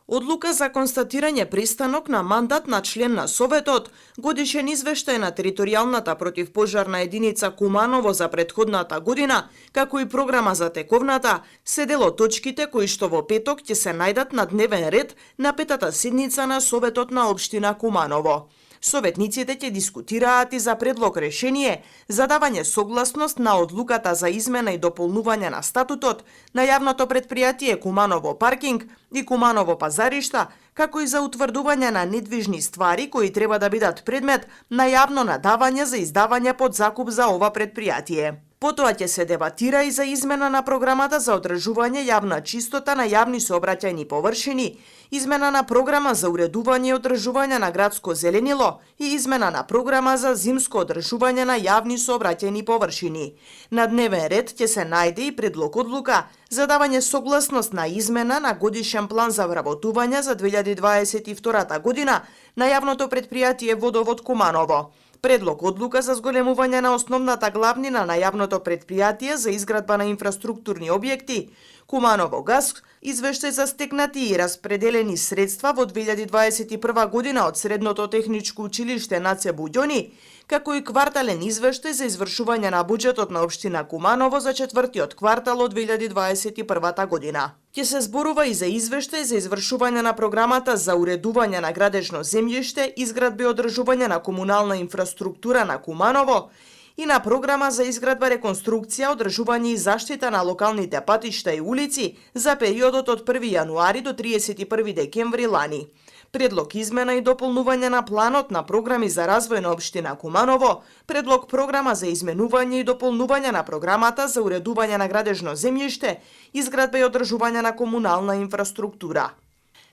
Одлука за констатирање престанок на мандат на член на Советот, годишен извештај на територијалната противпожарна единица Куманово за претходната година, како и програма за тековната, се дел од точките кои што во петок ќе се најдат на дневен ред на петата седница на Советот на општина Куманово. Советниците ќе дискутираат и за предлог решение за давање согласност на одлуката за измена и дополнување на статутот на јавното предпријатие Куманово паркинг и Куманово пазаришта, како и за утврдување на недвижни ствари кои треба да бидат предмет на јавно надавање за издавање под закуп за ова предпријатие. Потоа ќе се дебатира и за измена на програмата за одржување јавна чистота на јавни сообраќајни површини, измена на програма за уредување и одржување на градско зеленило и измена на програма за зимско одржување на јавни сообраќајни површини. На дневен ред ќе се најде и предлог одлука за давање согласност на измена на годишен план за вработување за 2022 година на јавното предпријатие Водовод Куманово. Предлог одлука за зголемување на основната главнина на јавното предпријатие за изградба на инфраструктурни објекти, Куманово газ, извештај за стекнати и распределени средства во 2021 година од Средното техничко училиште Наце Буѓони, како и квартален извештај за извршување на буџетот на општина Куманово за четвртиот квартал од 2021 година. Ќе се зборува и за извештај за извршување на програмата за уредување на градежно земјиште, изградба и одржување на комунална инфраструктура на Куманово и на програма за изградба, реконструкција, одржување и заштита на локалните патишта и улици за периодот од 1 јануари до 31 декември лани. Предлог измена и дополнување на планот на програми за развој на општина Куманово, предлог програма за изменување и дополнување на програмата за уредување на градежно земјиште, изградба и одржување на комунална инфраструктура.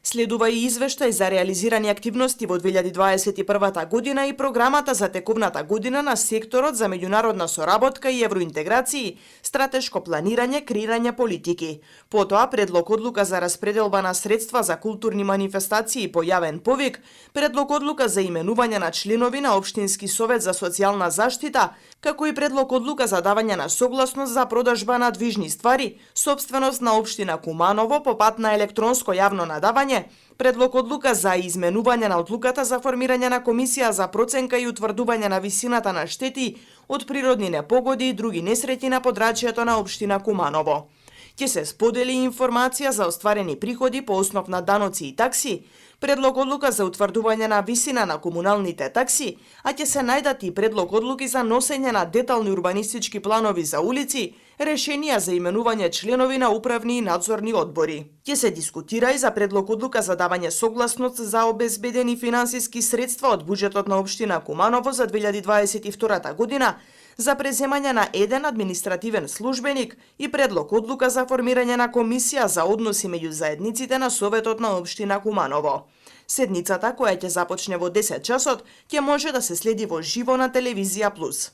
Следува и извештај за реализирани активности во 2021 година и програмата за тековната година на секторот за меѓународна соработка и евроинтеграции, стратешко планирање, креирање политики. Потоа предлог одлука за распределба на средства за културни манифестации по јавен повик, предлог одлука за именување на членови на Општински совет за социјална заштита, како и предлог одлука за давање на согласност за продажба на движни ствари, сопственост на општина Куманово по пат на електронско јавно надавање, предлог одлука за изменување на одлуката за формирање на комисија за проценка и утврдување на висината на штети од природни непогоди и други несреќи на подрачјето на општина Куманово. Ќе се сподели информација за остварени приходи по основ на даноци и такси, предлог одлука за утврдување на висина на комуналните такси, а ќе се најдат и предлог одлуки за носење на детални урбанистички планови за улици, решенија за именување членови на управни и надзорни одбори. Ќе се дискутира и за предлог одлука за давање согласност за обезбедени финансиски средства од буџетот на општина Куманово за 2022 година за преземање на еден административен службеник и предлог одлука за формирање на комисија за односи меѓу заедниците на Советот на општина Куманово. Седницата, која ќе започне во 10 часот, ќе може да се следи во живо на Телевизија Плюс.